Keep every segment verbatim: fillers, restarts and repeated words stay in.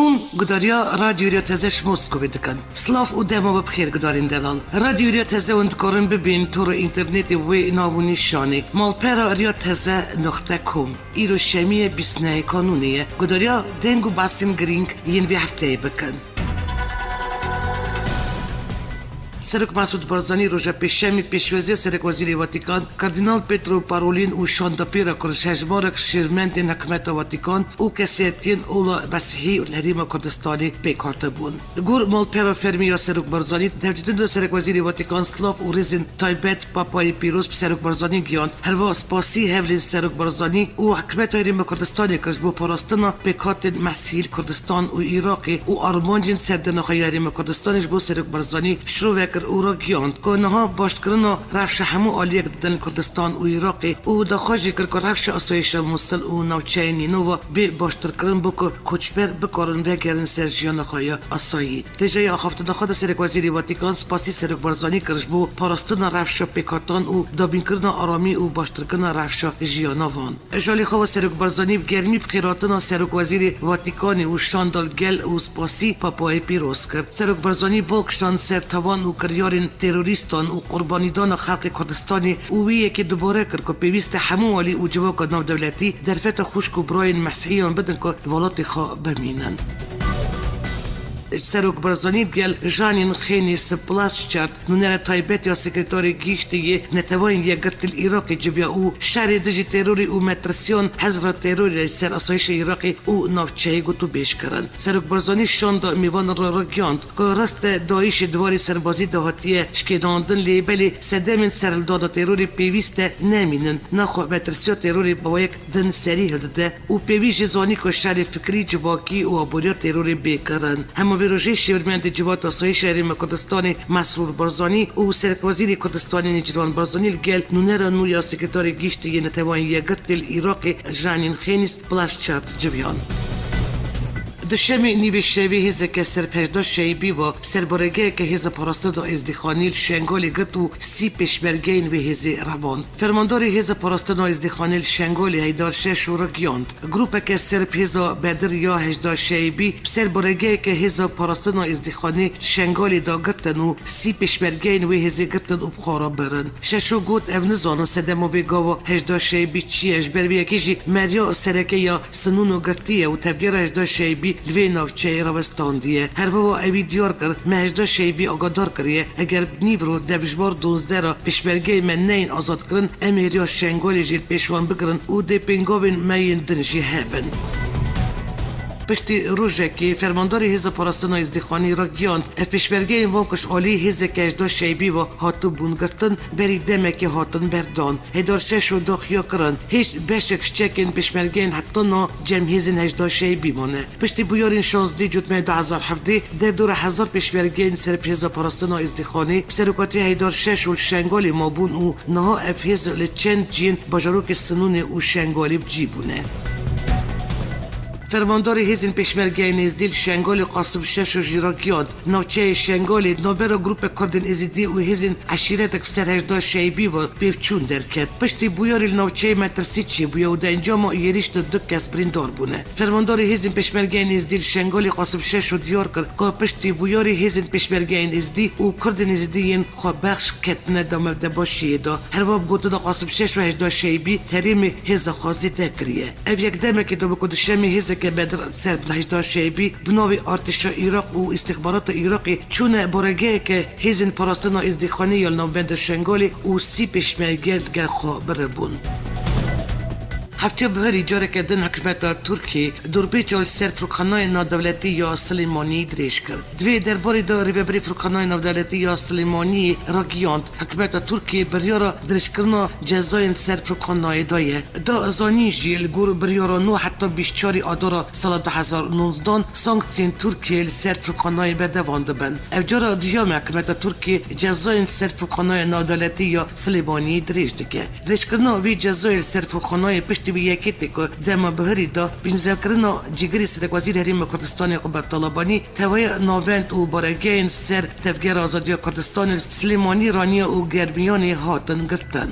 Hûn gudariya Radyo Riya Teze ji Moskovê dikin. Silav û dema we bi xêr gudarên delal. Radyo Riya Teze hûn dikarin bibên tora înternetê wê nav û nîşanê malpera riya teze noqte com. Îro şemiyê bîst nehê Kanûnê ye. Gudariya deng û behsên girîng yên vê hefteyê bikin. Serok Mesûd Barzanî roja Pêşemê pêşwaziya Serekwezîrê Vatîkan, Kardînal Pietro Parolin û şandapêra ku ji hejmarek şêrmendên hikûmeta Vatîkan û kesayetiyên ola Mesîhî li Herêma Kurdistanê pêk hatibûn. Li gor malpera fermî ya Serok Barzanî, di hevdîtina de Serekwezîrê Vatîkan silav û rêzên taybet Papayê Pîroz bi Serok Barzanî gihand. Herwiha spasî hevlên Serok Barzanî û hikûmeta Herêma Kurdistanê kir ji bo parastina pêkhatên Mesîhî li Kurdistan û Iraqê û armancên serdana xwe ya Herêma Kurdistanê ji bo Serok Barzanî şirove kir û ragihand ku niha başkirina rewşa hemû aliyek didin li Kurdistan û Iraqê û daxwaz jî kir ku rewşa asayîşa Mûsil û navçeyên Nînova bê baştirkirin bo ku koçber bikarin vegerin ser jiyana xwe ya asayî. Di jêya axaftina xwe de Serekwezîrê Vatîkan spasî Serok Barzanî kir ji bo parastina rewşa pêkhatan û dabînkirina aramî û baştirkirina rewşa jiyana van. Ji alî xwe ve Serok Barzanî bi germî bi xêrhatina Serokwezîrê Vatîkanê û şanda li gel û spasî Papayê Pîroz kir. Serok Barzanî bal kişand ser tavan û kiryarên terorîstan û qurbanîdana xelkê Kurdistanê û wî yekê dubare kir ku pêwîst e hemû alî û civaka navdewletî derfeta xwişk û birayên Mesîhiyan bidin ku li welatê xwe bimînin. Serok Barzanî digel Janîn Xênî Splaschard, nûnera taybet ya Sekreterê Giştî yê Neteweyên Yekgirtî li Iraqê civiya û şerê dijî terorê û metirsiyan hezra terorê li ser asayişa Iraqê û navçeyê gotûbêj kirin. Serok Barzanî şanda mêvanan re ragihand ku rast e DAIŞê di warê serbazî de hatiye şikênandin, lê belê sedemên serhildana terorê pêwîst e nemînin. Naxwe metirsiya terorê bi yek din serî hildide û pêwîst jî zanî ku şerê fikrî, civakî û aboriya terorê bê kirin. Hema vê rojê şêwirmendê Civata Asayîşa Herêma Kurdistanê Mesrûr Barzanî û Serekwezîrê Kurdistanê Nêçîrvan Barzanî li gel nûnera nû ya Sekreterê Giştî yê Neteweyên Yekgirtî li Iraqê Janîn Xênî Splaschard civiyan. Duşemê nîvê şevê hêzeke ser bi hejda Şeibî ve bi serbaregeheke hêza parastina Êzdîxanî li Şengalê girt û sî pêşmergeyên vê hêzê revand. Fermandarê Hêza Parastina Êzdîxanê li Şengalê Heydar Şeşo ragihand, grûpeke ser bi hêza Bedir ya hejda Şeibî bi serbaregeheke Hêza Parastina Êzdîxanê li Şengalê dagirtin û sî pêşmergeyên wê hêzê girtin û bi xwe re birin. Şeşo got, ev nizanin sedema vê gava hejda Şeibî çi ye, ji ber vê yekê jî meriya sereke ya Sinûno girtiye û tevgera hejda Şeibî li vê navçeyê rawestandiye. Her wiha ewî diyar kir, me hejda Şeibî agadar kiriye, eger bi nîvro de bi ji bar duwazdeh re pêşmergeyên me neyên azadkirin, em ê riya Şengalê jî li pêş wan bigirin û dê pêngavên me yên din jî hebin. Piştî rojekê, fermandarê Hêza Parastina Êzdîxanê ragihand, ev pêşmergeyên van ku ji alî hêzeke hejda Şeibî ve hatibûn girtin, berî demekê hatin berdan. Heydar Şeşo daxuya kirin, hêj beşek ji çekên pêşmergeyên heta niha cem hêzên hejda Şeibî mane. Piştî bûyerên şazdeh cotmehê du hezar hevdeh, derdora hezar pêşmergeyên ser bi hêza parastina Êzdîxanê bi serokatiya Heydar Şeşo li Şengalê mabûn û niha ev hêz li çend cihên bajarokê Sinûnê û Şengalê bi cî bûne. Fermandarê hêzên pêşmergeyên Êzdî li Şengalê Qasim Şeşo jî ragihand, navçeyê Şengalê navbera grûpek Kurdên Êzidî û hêzên eşîretek bi ser hejda Şeibî ve pêvçûn derket. Piştî bûyerê li navçeyê metirsî çêbûye û di encama êrîş de du kes birîndar bûne. Fermandarê hêzên pêşmergeyên Êzdî li Şengalê Qasim Şeşo diyar kir ku piştî bûyerê hêzên pêşmergeyên Êzdî û Kurdên Êzidî yên xwebexş ketine damevdebaşiyê de. Her wiha bi gotina Qasim Şeşo hejda Şeibî herêmê hêza xwe zêde kiriye. Ev yek demekê de bû ku duşemê hêzeke Bedir ser bi hejda Şeibî bi navê Artêşa Iraq û Îstixbarata Iraqê çûne baregeheke hêzên parastina Êzdîxanê ya li navbenda Şengalê û sî pêşmerge li gel xwe biribûn. Heftiya biharî careke din hikûmeta Tirkiyê dorpêça li ser firokxanayê navdewletî ya Silêmaniyê dirêj kir. Di vê derbarê de Rêvebirê Firokxanayê Navdewletî ya Silêmaniyê ragihand, hikûmeta Tirkiyê biryara dirêjkirina cezayên ser firokxanayê daye. Da zanîn jî, li gor biryara nû heta bîst û çarê Adara sala du hezar û nozdehan sanksiyên Tirkiyê li ser firokxanayê berdewam dibin. Ev cara duyem e hikûmeta Tirkiyê cezayên ser firokxanaya navdewletî ya Silêmaniyê dirêj dike. Dirêjkirina vê cezayê li ser firokxanayê piştî wê yekê tê ku dema biharî de bînzevkirina cîgirê Serekwezîrê Herêma Kurdistanê Qubad Talebanî, tevahiya navend û baregehên ser Tevgera Azadiya Kurdistanê li Silêmanî, Raniya û Germiyanê hatin girtin.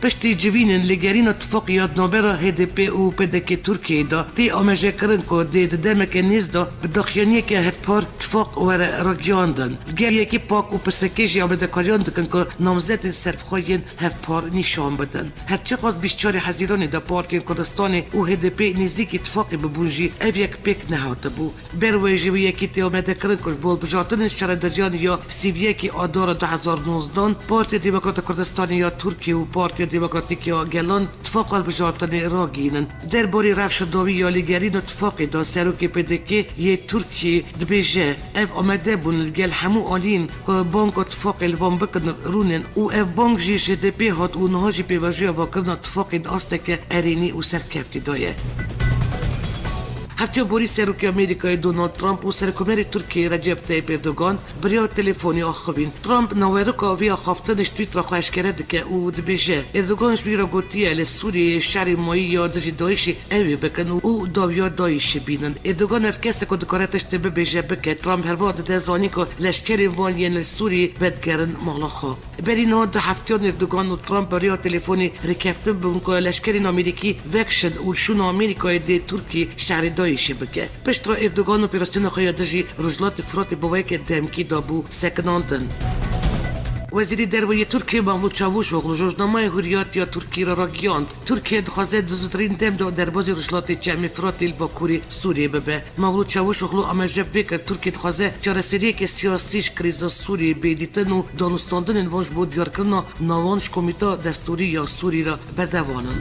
Piştî civînên lêgerîna tifaqê ya di navbera H D P û P D K Tirkiyeyê de tê amajekirin ku dê di demeke nêz de bi daxuyaniyeke hevpar tifaq were ragihandin. Li gel yekî pak û P S K jî amadekariyan dikin ku namzetên serbixwe yên hevpar nîşan bidin. Her çiqas bîst çarê Hezîranê de partiyên Kurdistanê û H D P nêzîkî tifaqê bibûn jî ev yek pêk nehatibû. Ber wê jî wî yekî tê amadekirin ku ji bo hilbijartinên şaredariyan ya sî û yekê Adara du hezar nozdan Partiya Demokrata Kurdistanê ya Tirkiye û Partiya Demokratîk ya Gelan tifaqa hilbijartinê ragihînin. Derbarê rewşa dawî ya lêgerîna tifaqê de serokê P D K yê Tirkiyê dibêje, ev amade bûn li gel hemû aliyên ku banga tifaqê li van bikin rûnin û ev bang jî ji H D P hat û niha jî pêvajoya vekirina tifaqê di asteke erênî û serkeftî de ye. Hefteya borî Serokê Amerîkayê Donald Trump û Serokomerê Tirkiyeyê Recep Tayyip Erdogan bi rêya telefonî axivîn. Trump nawerika vê axaftinê ji Twittera xwe eşkere dike û dibêje, Erdogan ji wî re gotiye li Sûriyeyê şerê mayî ya dijî DAIŞê ew ê bikin û dawiya DAIŞê bînin. Erdogan ev kes e ku dikare tiştê bibêje bike. Trump herwiha dide zanîn ku leşkerên van yên li Sûriyê vedigerin mala xwe. Berî niha du hefteyan Erdogan û Trump bi rêya telefonê rêkeftin bûn ku leşkerên Amerîkî vekişin û li şûna Amerîkayê dê Tirkiyê şerê DAIŞê bike. Piştre Erdogan operasyona xwe ya dijî Rojhilatê Firatê bi weke demkî dabû sekinandin. Wezîrê Derve yê Tirkiyê Mevlût Çavuşoglu ji rojnameya Hurriyet ya Tirkiyê re ragihand, Tirkiye dixwaze di zûtirîn dem de derbazî Rojhilatê Çemê Firatê li bakurê Sûriyê bibe. Mevlût Çavuşoglu amaje vê kir, Tirkiye dixwaze çareseriyeke siyasî ji krîza Sûriyê bê dîtin û danûstandinên van ji bo diyarkirina nawan ji Komîta Destûrî ya Sûrî re berdewam in.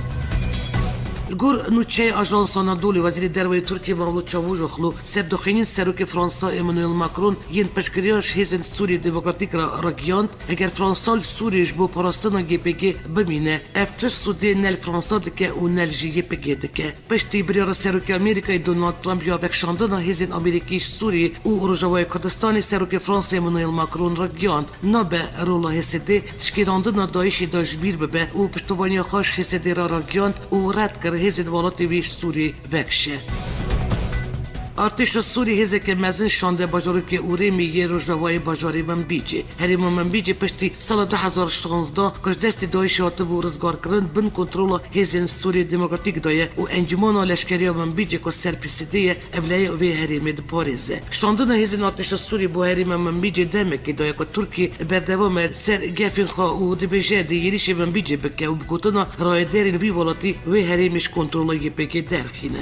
Li gor nûçeyê Ajans Anadolû, Wezîrê Derve yê Tirkiyê Mevlût Çavuşoglu ser daxuyaniyên Serokê Fransa Emmanuel Macron yên piştgiriya ji Hêzên Sûriyê Demokratîk re ragihand, eger Fransa li Sûriyê ji bo parastina Y P G bimîne, ev tişt sûdê ne li Fransa dike û ne li jî Y P G dike. Piştî biryara Serokê Amerîkayê Donald Trump ya vekişandina hêzên Amerîkî ji Sûriyê û Rojavayê Kurdistanê, Serokê Fransa Emmanuel Macron ragihand, nabe rola H S D di şikêrandina DAIŞê de ji bîr bibe û piştovaniya xwe ji H S D re ragihand û red kir hêzên welatê wî ji Sûriyê vekişe. Artêşa Sûrî hêzeke mezin şande bajarokê Urêmê yê rojavayê bajarê Minbicê. Herêma Minbicê piştî sala du hezar şazdeh ku ji destê DAIŞê hatibû rizgarkirin, bin kontrola hêzên Sûriyê Demokratîk de ye û Encûmena Leşkerî ya Minbicê ku ser P S D'ê ye, ewleya vê herêmê diparêze. Şandina hêzên artêşa Sûrî bo herêma Minbicê demekê daye ku Tirkiye berdewam e ser gefên xwe û dibêje dê êrîşê Minbicê bike û bi gotina rayedarên vî welatî wê herêmê ji kontrola Y P G derxîne.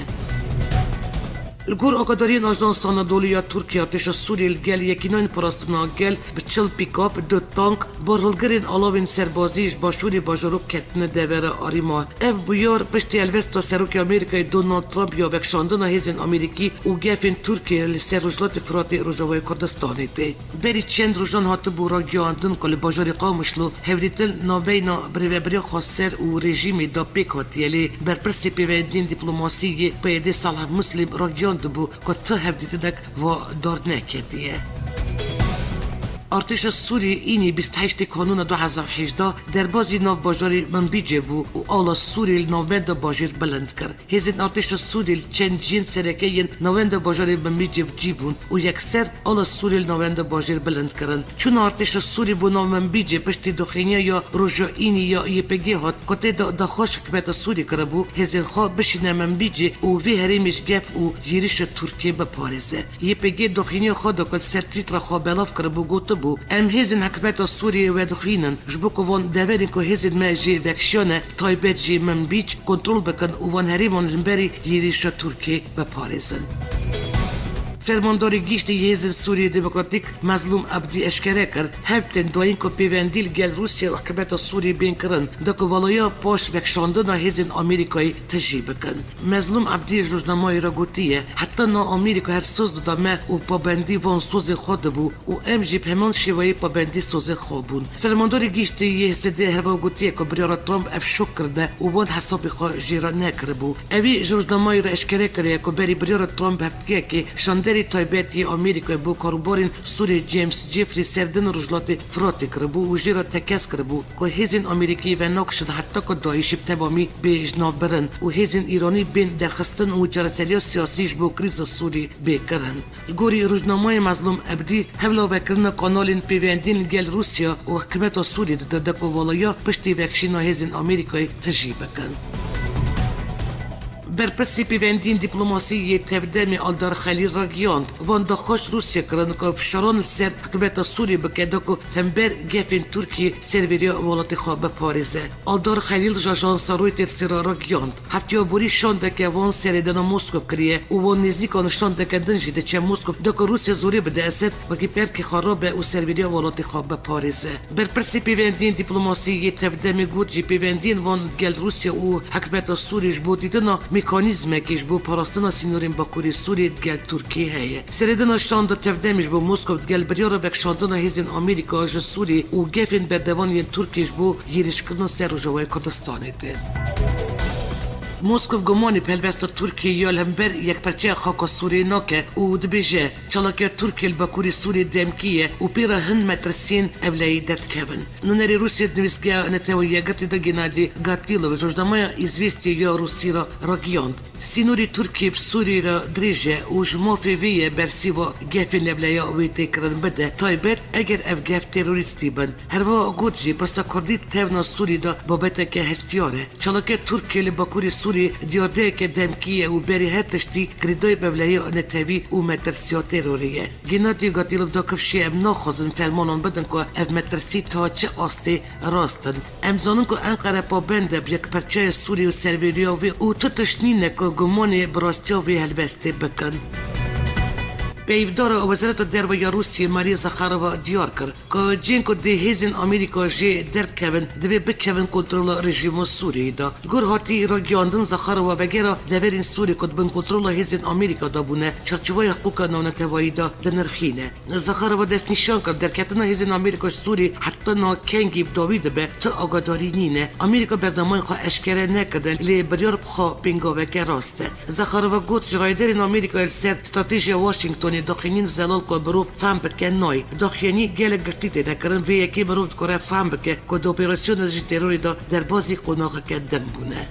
Li gor agadariyên Ajansa Anadolû ya Tirkiye, artêşa Sûriyê li gel Yekîneyên Parastina Gel bi çil pîkap, du tank, barhilgirên alavên serbazî ji başûrê bajarok ketine devera Arîma. Ev bûyar piştî helwesta Serokê Amerîkayê Donald Trump ya vekişandina hêzên Amerîkî û gefên Tirkiyê li ser Rojhilatê Firatê Rojavayê Kurdistanê tê. Berî çend rojan hatibû ragihandin ku li bajarê Qamişlo hevdîtin navbeyna birêvebiriya xweser û rejîmê de pêk hatiye, lê berpirsê pêvendiyên dîplomasî yê P Y D'ê Salih Muslim ragihandibû ku tu hevdîtinek va dar neketiye. Artêşa Sûriyê înî bîst heştê Kanûna du hezar hejdeh derbazî nav bajarê Minbicê bû û ala Sûriyê li navbenda bajêr bilind kir. Hêzên artêşa Sûriyê li çend cihên sereke yên navenda bajarê Minbicê bi cî bûn û yekser ala Sûriyê li navenda bajêr bilind kirin. Çûna artêşa Sûrî bo nav Minbicê piştî doxîniya ya roja înî ya Y P G hat, ku tê de daxwaz hikûmeta Sûrî kiribû, hêzên xwe bişîne Minbicê û vê herêmê ji gef û yêrîşa Tirkiyê biparêze. Y P G doxîniya xwe de ku li ser Twittera xwe belav kiribû, gotibû, Em hêzên hikûmeta Sûriyê vedixwînin, ji bo ku van deverên ku hêzên me jê vekişiyane, bi taybet jî Minbîc, kontrol bikin û van herêman li hemberî yêrîşa Tirkiyê biparêzin. Fermandarê Giştî yê Hêzên Sûriyê Demokratîk Mezlûm Ebdî eşkere kir, hev tên dayîn ku pêwendî li gel Rûsya û hikûmeta Sûriyê bên kirin, da ku welaya paş vekişandina hêzên Amerîkayê tijî bikin. Mezlûm Ebdî ji rojnamayê re gotiye, Heta niha Amerîka her soz dida me û pabendî van sozên xwe dibû û em jî bi heman şêweyê pabendî sozên xwe bûn. Fermandarê Giştî yê H S D herwiha gotiye ku biryara Trump ev şok kirine û wan hesabê xwe jê re nekiribû. Ewî ji rojnamayê re eşkere kiriye ku berî biryara Trump heftiyekê şanderê Taybet yê Amerîkayê bo karûbarên Sûriyê James Jeffrey serdana Rojhilatê Firatê kiribû û jê re tekez kiribû ku hêzên Amerîkî venakişin heta ku DAIŞ bi temamî bê jinavbirin û hêzên Îranî bên derxistin û çareseriya siyasî ji bo krîza Sûrî bê kirin. Li gorî rojnameya Mezlûm Ebdî, hevlavekirina kanalên pêvendiyên li gel Rûsya û hikûmeta Sûriyê dide de ku welayo piştî vekişîna hêzên Amerîkayê tijî bikin. Berpirsê pêvendiyên dîplomasî yê tevdemê Aldar Xelîl ragihand, van daxwaz Rûsya kirin ku fişaran li ser hikûmeta Sûriyê bike da ku hember gefên Tirkiyê serveriya welatê xwe biparêze. Aldar Xelîl ji ajansa Reutersê re ragihand, hefteya borî şandeke van serêdana Moskow kiriye û van nêzîkan şandeke din jî diçe Moskow da ku Rûsya zorê bide Esed wekî perkê xwe rabe û serveriya welatê xwe biparêze. Berpirsê pêvendiyên dîplomasî yê tevdemê got jî pêvendiyên van digel Rûsya û hikûmeta Sûrî ji bo dîtina mekanîzmekê ji bo parastina sînorên bakurê Sûrî digel Tirkiyê heye. Serêdana şanda tevdemê ji bo Moskow digel biryara vekişandina hêzên Amerîka ji Sûrî û gefên berdevan yên Tirkiyê ji bo yêrîşkirina ser Rojavayê Kurdistanê de. Moskow gumanê bi helwesta Tirkiyê ya li hember yekperçeya xaka Sûriyê nake û dibêje, çalakiya Tirkiyê li bakurê Sûriyê demkî ye û pê re hin metirsiyên ewleyî derdikevin. Nûnerê Rûsya di nivîsgeha Netewên Yekgirtî de Gennadî Gatilov ji rojnameya Îzvêstiyê ya Rûsî re ragihand, sînorê Tirkiyê bi Sûriyê re dirêj e û ji mafê vê ye bersîva gefên li ewleya wê tê kirin bide, taybet eger ev gef terorîstî bin. Herwiha got jî, pirsa Kurdî di tevna Sûrî de babeteke hestiyar e. Çalakiya Tirkiyê li bakurê Sûrî diyardeheke demkî ye û berî her tiştî girêdayî bi ewleya netewî û metirsiya terorê ye. Gennadî Gatilov da kifşê, em naxwazin fermanan bidin ku ev metirsî ta çi astê rast in. Em zanin ku Enqere pabend e bi yekperçeya Sûrî û serveriya wê û tu tişt nîne ku gumanê bi rastiya vê helwestê bikin. Peyvdara Wezareta Derve ya Rûsiyê Maria Zakharova diyar kir, ku cihên ku dê hêzên Amerîka jê derkevin, divê bikevin kontrola rejîma Sûriyeyê de. Li gor hatî ragihandin, Zakharova vegera deverên Sûrî ku di bin kontrola hêzên Amerîka de bûne, çarçoveya hiqûqa navneteweyî de dinirxîne. Zakharova destnîşan kir, derketina hêzên Amerîka ji Sûrî heta niha kengî bi dawî dibe, tu agadarî nîne. Amerîka berdewamiyên xwe eşkere nekirine, lê biryar bi xwe pêngaveke rast e. Zakharova got, ji rayedarên Amerîkayê li ser stratejiya Washingtonê daxuyaniyên zelal ku mirov fehm bike nayê. Daxuyanî gelek girtî têne kirin, vê yekê mirov dikare fehm bike ku di operasyona dijî terorê de derbazî qonaxeke din bûne.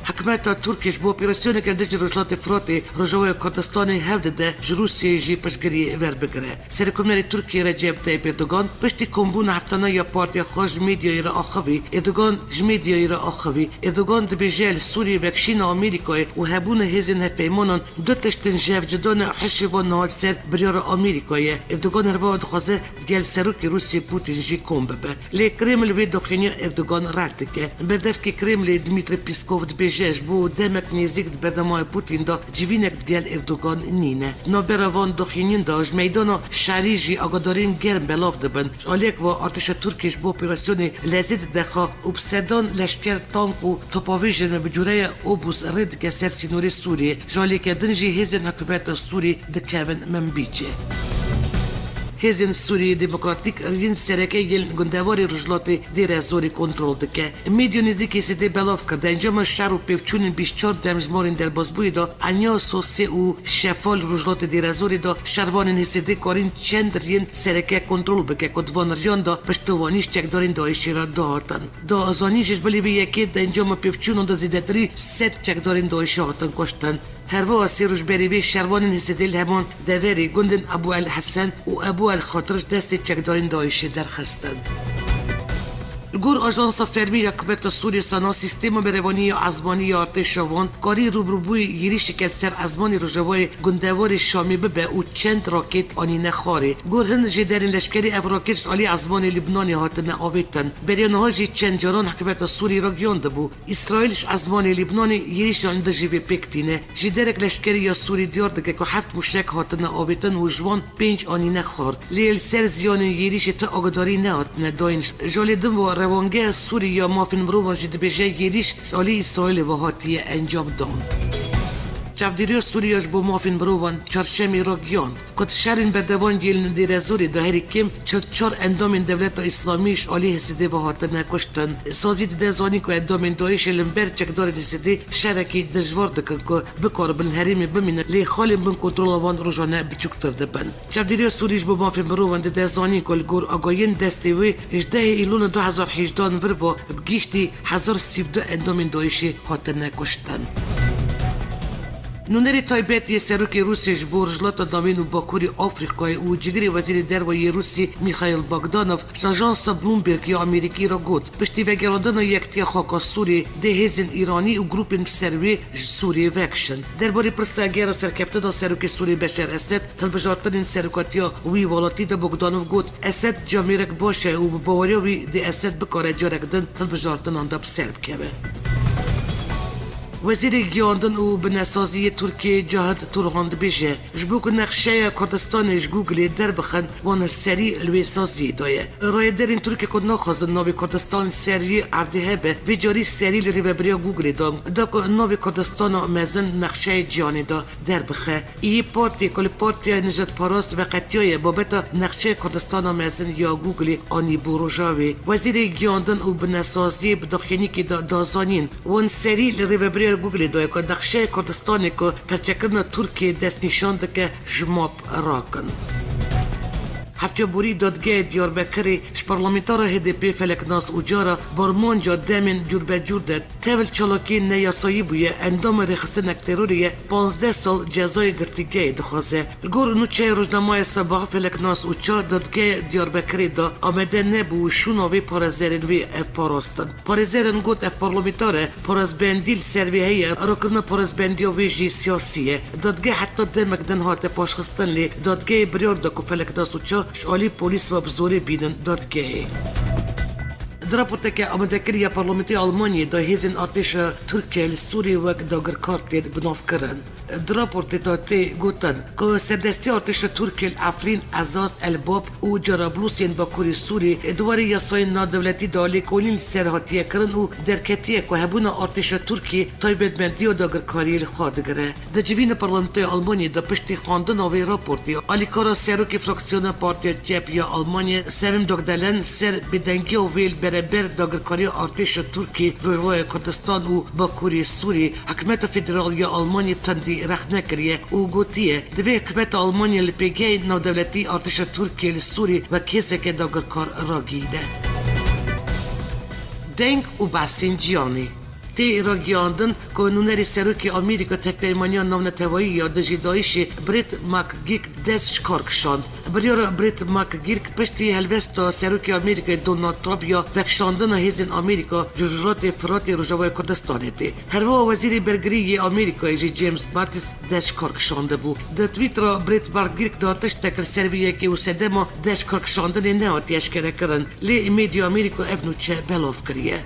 Hikûmeta Tirkiyê ji bo operasyoneke li dijî Rojhilatê Firatê, Rojavayê Kurdistanê hewl dide ji Rûsiyeyê jî piştgirî werbigire. Serokomarê Tirkiyê Recep Tayyip Erdogan piştî kombûna heftane ya partiya xwe ji medyayê re axivî. Erdogan ji medyayê re axivî. Erdogan dibêje, li Sûriyê vekişîna Amerîkayê û hebûna hêzên hevpeymanan du tişt in ji hev cuda ne û hişê van niha li ser biryara Amerîkayê ye. Erdogan herwiha dixwaze digel Serokê Rûsiyê Putin jî kom bibe. Lê Kreml vê daxuyaniya Erdogan red dike. Berdevkê Kremlê Dmitry Peskov dibêje, ji bo demek nêzîk di berdewamiyê Putin de civînek digel Erdogan nîne. Navbera van daxuyaniyan de ji meydana şerî jî agadariyên germ belav dibin. Ji aliyek ve artêşa Tirkiyê ji bo operasyonê lezî dide xwe û bi sedan leşker, tank û topavêjên bi cûreya obûs rê dike ser sînorê Sûriyê. Ji aliyeke din jî hêzên hikûmeta Sûrî dikevin Minbicê. Hêzên Sûriyê Demokratîk riyên sereke yên gundewarê Rojhilatê Dêrezorê kontrol dike. Medya nêzîkî Hêsedê belav kir, di encama şer û pêvçûnên bîst û çar demjimorên derbazbûyî de eniya Sosê û Şefal Rojhilatê Dêrezorê de şervanên Hêsedê karîn çend riyên sereke kontrol bike ku di van riyan de piştewanî ji çekdarên DAIŞê re dihatin. Da zanîn jî ji bilî vê yekê di encama pêvçûnan de zêdetirî sed çekdarên DAIŞê hatin kuştin. Herwiha sê roj berî vê şervanên Hêsedê li heman deverê gundên Ebû El Hesen û Ebû El Xatir ji destê çekdarên DAIŞê derxistin. Li gor ajansa fermî ya hikûmeta Sûriyê SANA, sîstema berevanî ya ezmanî ya artêşa wan karî rûbirûbûyî yêrîşeke li ser ezmanê rojavayê gundewarê Şamê bibe û çend rakêt anîne xwarê. Gor hin jêderên leşkerî ev rakêt ji alî ezmanê Lubnanê hatine avêtin. Beriya niha jî çend caran hikûmeta Sûrî ragihiyandibû, Îsraîl ji ezmanê Lubnanê yêrîşan li dijî vê pêk tîne. Jêderek leşkerî ya Sûrî diyar dike ku heft mûşek hatine avêtin û ji wan pênc anîne xar. Lê li ser ziyanên yêrîşê tu agadarî nehatine dayîn. Ji alî din ve Rewangeha Sûrî ya Mafên Mirovan jî dibêje yêrîş ji alî Îsraîlê ve hatiye encamdan. Çavdêriya Sûriya ji bo mafên mirovan çarşemê ragihand ku di şerên berdewam yên li Dêrezorê de herî kêm çil çar endamên Dewleta Îslamî ji alî Hêzidê ve hatine kuştin. Sazî dide zanîn ku endamên DAIŞê li ber çekdarên Hêzidê şerekî dijwar dikin ku bikaribin herêmê bimînin, lê xalên bin kontrola wan rojane biçûktir dibin. Çavdêriya Sûrî ji bo mafên mirovan dide zanîn ku li gor agahiyên destê wê ji dehê Îlona du hezar hejdan vir ve bi giştî hezar sî û du endamên DAIŞê hatine kuştin. Nûnerê taybet yê serokê Rûsê ji bo Rojhilata Navîn û Bakurê Afrîkayê û cigirê Wezîrê Derve yê Rûsî Mîxaîl Bogdanov ji ajansa Bloomberg ya Amerîkî re got, piştî vegerandina yektiya xaka Sûrê dê hêzên Îranî û grûpên bi ser wê ji Sûrê vekişin. Derbarê pirsa gera serkeftina serokê Sûrê Beşar Esed, hilbijartinên serokatiya wî welatî de Bogdanov got, Esed camêrek baş e û bi baweriya wî dê Esed bikare carek din hilbijartinan de bi ser bikeve. Wezîrê Giyandin û Binesazî yê Tirkiyê Cahit Turhan dibêje, ji bo ku nexşeya Kurdistanê ji Googlê derbixin, wan li serî li wê saziyê daye. Rayederên Tirkiyê ku naxwazin navê Kurdistan li ser yê erdê hebe, vê carî serî li rêvebiriya Googlê dan, da ku navê Kurdistana mezin nexşeyê cîhanê de derbixe. Î yê partiyê ku li partiya nijadparast veqetiyaye babeta nexşeya Kurdistana mezin ya Googlê anî bo rojavê. Wezîrê Giyandin û Binesaziyê bi daxuyaniyekê de da zanîn, wan serî li rêvebiriya Googlê daye ku nexşeya Kurdistanê ku perçekirina Tirkiyê destnîşan dike ji map rakin. Hefteya borî dadgehê Diyarbekirê ji parlamentara H D P Feleknas Uca re bi armanca demên cûrbecûr de tevil çalakiyên neyasayî bûye, endama rêxistinek terorê ye, panzdeh sal cezayê girtîgehê dixwaze. Li gor nûçeyê rojnameya Sabah, Feleknas Uca dadgehê Diyarbekirê de amade nebû û şûna wê parêzerên wê ev parastin. Parêzeran got ev parlamenter e, parêzbendî li ser wê heye, rakirina parêzbendiya wê jî siyasî ye. Dadgeh heta demek din hate paşxistin, lê dadgehê biryar da ku Feleknas Uca ji alî polîs ve bi zorê bînin dadgehê. Di raporteke amadekirî ya Parlamentoya Almanyayê de hêzên artêşa Tirkiye li Sûriyê wek dagirkar tên binavkirin. Di raportê de tê gotin ku serdestî artêşa Tirkiyê li Efrîn, Ezaz, El Bab û Carablûs yên Bakurê Sûrî di warê yasayên navdewletî de lêkolîn li ser hatiye kirin û derketiye ku hebûna artêşa Tirkiyê taybetmendiya dagirkariyê li xwe digire. Di civîna Parlamentoya Almanyayê de piştî xwendina vê raportê, alîkara serokê fraksiyona Partiya Çep ya Almanyayê Sevim Dogdelen ser bêdengiya wê li bereber dagirkariya artêşa Tirkiyê Rojavaya Kurdistan û Bakurê Sûrî, Hikûmeta Federal ya Almanyayê bi tundî rexne kiriye û gotiye, divê hikûmeta Almanya li pêgehên navdewletî artêşa Tirkiyê li Sûrî wek hêzeke dagirkar ragihîne. Deng û behsên cîhanê. Tê ragihandin ku nûnerê serokê Amerîka di Hevpeymaniya Navneteweyî ya dijî DAIŞê Brett McGurk dest ji kar kişand. Biryara Brett McGurk piştî helwesta serokê Amerîkayê Donald Trump ya vekişandina hêzên Amerîka ji Rojhilatê Firatê Rojavaya Kurdistanê tê. Herwiha Wezîrê Bergirî yê Amerîkayê jî James Mattis dest ji kar kişandibû. Di Twittera Brett McGurk de tiştek li ser vê yekê û sedema dest ji kar kişandinê nehatiye eşkerekirin. Lê medya Amerîka ev nûçe belav kiriye.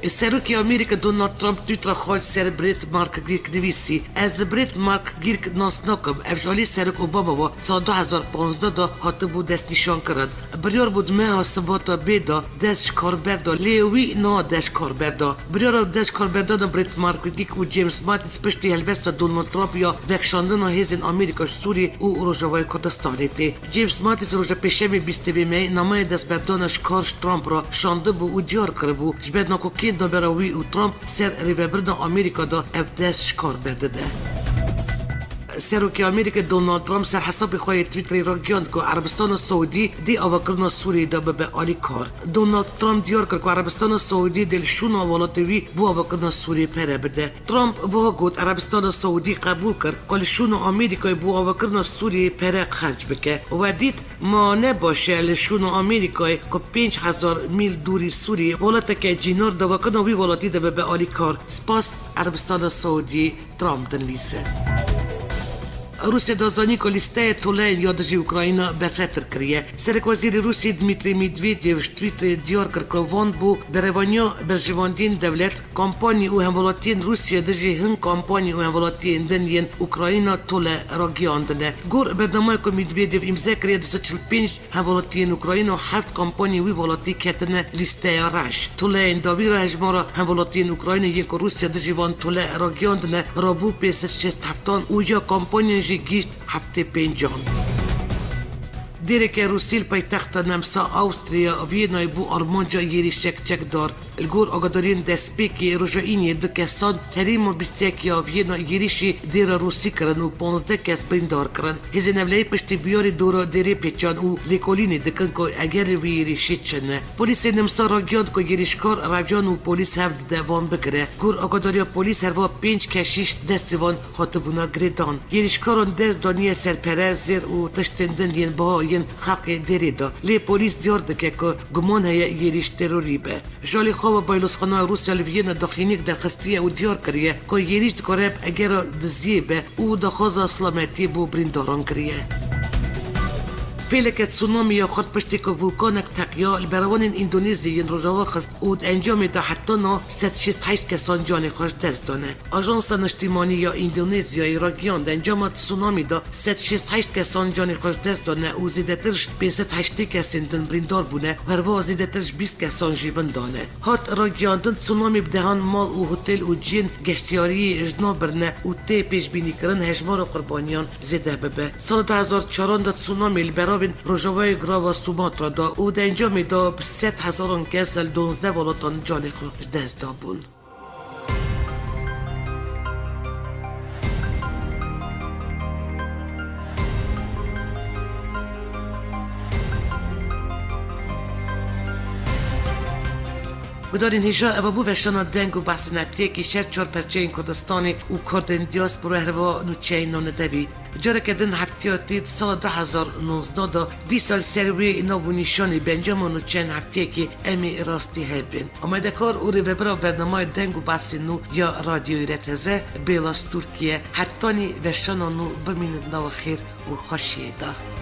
Serokê Amerîka Donald Trump Twittera xwe li ser Brett McGurk nivîsî, Ez Brett McGurk nas nakim, ev ji alî Serok Obama ve sala du hezar panzdeh de hatibû destnîşankirin. Biryar bû di meha Sibata bê de dest ji kar berda, lê wî niha dest ji kar berda. Biryara dest ji kar berdana Brett McGurk û James Mattis piştî helwesta Donald Trump ya vekişandina hêzên Amerîka ji Sûriyê û Rojavayê Kurdistanê tê. James Mattis roja Pêşemê bîstê vê meyê nameyê destberdana ji kar ji Trump re şandibû û diyar kiribû, ji ber nakokiyên navbera wî û Trump ser rêvebirina Amerîka de ev dest ji kar berdide. Serokê Amerîkê Donald Trump ser hesabê xwe yê Twitterê ragihand ku Erebistana Saûdî dê avakirina Sûriyê de bibe alîkar. Donald Trump diyar kir ku Erebistana Saûdî dê li şûna welatê wî bo avakirina Sûriyê pere bide. Trump wiha got, Erebistana Saûdî qebûl kir ku li şûna Amerîkayê bo avakirina Sûriyê pere xerc bike. We dît, ma ne baş e li şûna Amerîkayê ku pênc hezar mîl dûrî Sûriyê welateke cînar de avakirina wî welatî de bibe alîkar. Spas Erebistana Saûdî, Trump dinivîse. Rûsya da zanî ku lîsteya toleyên ya dijî Ukrayna berfetir kiriye. Serekwezîrê Rûsî Dmitriy Medvedev ji Twitterê diyar kir ku van bo berevaniya berjewendiyên dewlet, kampanyî û hemwelatiyên Rûsya dijî hin kampanyî û hemwelatiyên din yên Ukrayna tole ragiyandine. Gor bernameyê ku Medvedev îmze kiriye, du sed çil pênc hemwelatiyên Ukrayna û heft kampanyên wî welatî ketine lîsteya reş. Toleyên dawî re hejmara hemwelatiyên Ukrayna yên ku Rûsya dijî van tole ragiyandine rabû pênc sed şêst heftan û ya kampanyên jî gihîşt heftê pêncan. Dêreke Rûsî li paytexta Nemsa Awstriya Vîyenayê bû armanca êrîşek çekdar. Li gor agadariyên destpêkê roja Îniyê du kesan herêma bîst yek ya Viyena êrîşî dêra Rûsî kirin û panzdeh kes birîndar kirin. Hêzên ewleyî piştî biyarî dora dêrê pêçan û lêkolînê dikin ku egerê wî êrîşî çi ne. Polîsê Nemsa ragihand ku êrîşkar reviyan û polîs hev dide van bigire. Gor agadariya polîs herva pênc keşîş destê van hatibûna girêdan. Êrîşkaran dest daniye ser pere, zêr û tiştên din yên biha yên xelkê dêrê de. Lê polîs diyar dike ku guman heye êrîş terorî be. Ji alî xwe ve Baylozxaneya Rûsya li Viyena daxînek derxistiye û diyar kiriye ku êrîş dikare bi egera diziyê be û daxwaza silametiyê bo birîndaran kiriye. Pêleke tsunamî ya xurt piştî ku vulkanek teqiya, li berevanên Îndonezyayê yên rojava xist û di encamê de heta niha sed şêst heşt kesan canê xwe ji dest dane. Ajansa Niştimanî ya Îndonezyayê ragihand, encama tsunamî de sed şêst heşt kesan canê xwe ji dest dane û zêdetir ji pênc sed heştê kesên din birîndar bûne û herwiha zêdetir ji bîst kesan jî windane. Hat ragihandin, tsunamî bi dehan mal û hotêl û cihên geştiyariyê ji nav birine û tê pêşbînîkirin hejmara qurbaniyan zêde bibe. Sala du hezar çaran de tsunamî li beravên rojavayê girava Sumatra da û di encamê de bi sed hezaran kes li duwazdeh welatan canê xwe ji dest dabûn. Gudarên hêja, eva bû veşana deng û behsên heftiyekî ji her çar perçeyên Kurdistanê û Kurdên diaspora herva nûçeyên navnetewî. Careke din heftiya tê di sala du hezar nozde de dîsa li ser wê nav û nîşanê bi encama nûçeyên heftiyekê em ê rastî hev bên. Amadekar û rêvebira bernameyê deng û behsên nû ya Radyoyê R T Z, Bêla Stûrkî ye. Hetanî veşana nû bimînin di nava xêr û xweşiyê de.